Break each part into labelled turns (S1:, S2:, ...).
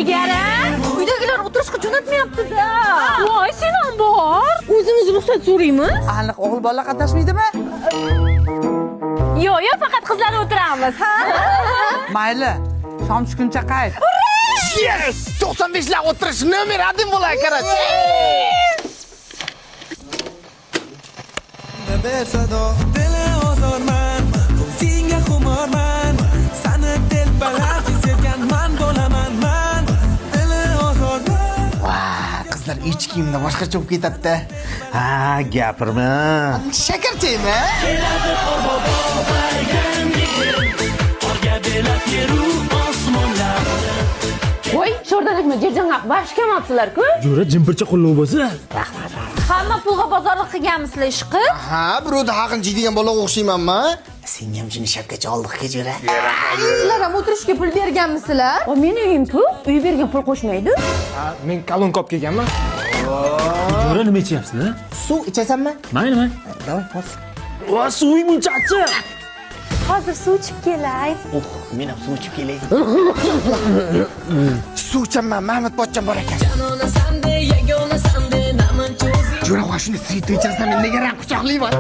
S1: Nigara, uydagilar o'tirishga jo'natmayapti-da. Voy, sen ham bor. O'zimiz ruxsat so'raymiz.
S2: Aniq o'g'il bolalar qatnashmaydimi?
S1: Yo'q, yo'q, faqat qizlar o'tiramiz, ha?
S2: Mayli, shom tushguncha qayt.
S3: Yes! 95 lar o'tirish nomer 1 bo'ladi, короче.
S4: Dili ozorman, senga xumorman, sani telpalar sevgan man bo'laman man. Dili ozorman.
S3: Va, qizlar ich kiyimda boshqacha bo'lib ketadi-da.
S5: Ha, gapirma.
S3: Shakarchaymi?
S1: Voy, sho'rdanakmi, jerjangaq bashkamabsizlar-ku.
S6: Jo'ra jimpircha qulluq bo'lsa.
S1: Hamma pulga bozorlik qilganmisizlar ishqi?
S3: Ha, birovni haqini jeydigan bolaga o'xshaymanmi? Senga ham shuni shapkacha oldik-ku, jo'ra.
S7: Sizlar ham o'tirishga pul berganmisizlar?
S1: O, meni uyim-ku, uy bergan pul qo'shmaydi.
S6: Men kolonka olib kelganman. Jo'ra nima ichyapsizlar?
S3: Suv ichasanmi?
S6: Mayli, mayli.
S3: Давай, bos.
S6: Va, suving muncha achchiq.
S1: Hozir suv ichib kelay.
S3: Oh, men ham suv ichib kelay. Suv ichaman, Mahmud pochcham bor ekan. Jo'ra, va shuni svit ichasan, men nega ram quchoqlayman?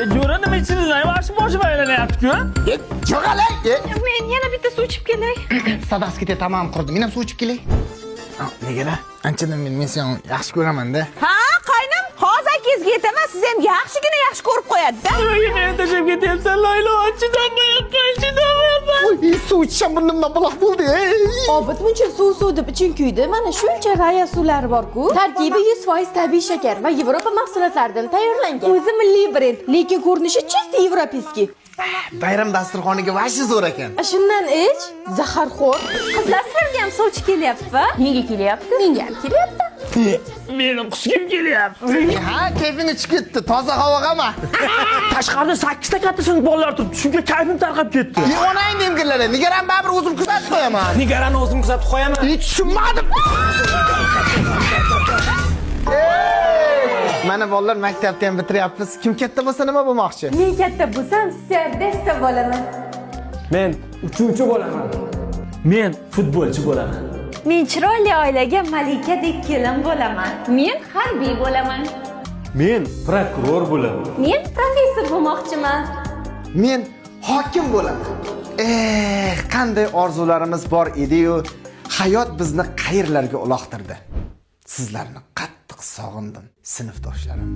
S6: E, jo'ra nima ichdingiz? Boshim boshim aylanyapti-ku.
S3: E, jo'g'alay. E,
S1: Men yana bitta suv ichib kelay.
S3: sadasi ketay, tamam qurdi. Men ham suv ichib kelay. Nega? Anchadan men seni yaxshi ko'raman-da.
S7: Ha, qaynam, hozir akangizga yetaman, siz ham yaxshigina yaxshi ko'rib qo'yadi-da.
S6: Nimaga meni tashlab ketyapsan, Laylo? Chidamayapman, chidamayapman.
S3: Oy, suv ichsam burnimdan buloq bo'ldi. Ey.
S7: Obid buncha suv suv deb iching kuydi. Mana shuncha raya suvlari bor-ku. Tarkibi 100% tabiiy shakar va Yevropa mahsulotlaridan tayyorlangan. O'zi milliy brend, lekin ko'rinishi чисто европейский.
S3: Bayram dasturxoniga vashi zo'r ekan.
S7: Shundan ich, zaharxo'r.
S1: Qizlar, sizlarga ham suv ichib kelyapti-va? Menga kelyapti.
S7: Menga ham kelyapti.
S6: Meni qusgim kelyapti.
S3: Ha, kayfing uchib ketdi. Toza havog'ami?
S6: Tashqarida 8 ta katta sinf bolalar turibdi. Shunga kayfim tarqab ketdi.
S3: E, onang emgirlar. Nigaran baribir o'zim kuzatib qo'yaman.
S6: Nigarani o'zim kuzatib qo'yaman.
S3: E, tushunmadim. Ey, mana bolalar maktabda ham bitiryapmiz. Kim katta bo'lsa nima bo'lmoqchi?
S7: Men katta bo'lsam, styuardessa bo'laman.
S6: Men uchuvchi bo'laman. Men futbolchi bo'laman.
S1: Men chiroyli oilaga malikadek kelin bo'laman. Men harbiy bo'laman.
S6: Men prokuror bo'laman.
S1: Men professor bo'lmoqchiman.
S3: Men hokim bo'laman. Eh, qanday orzularimiz bor edi-yu, hayot bizni qayerlarga uloqtirdi. Sizlarni qattiq sog'indim, sinfdoshlarim.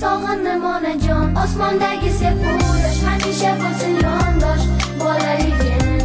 S8: Sog'indim onajon, osmondagi sepquyosh, hamisha bo'lsin yondosh bolaligim.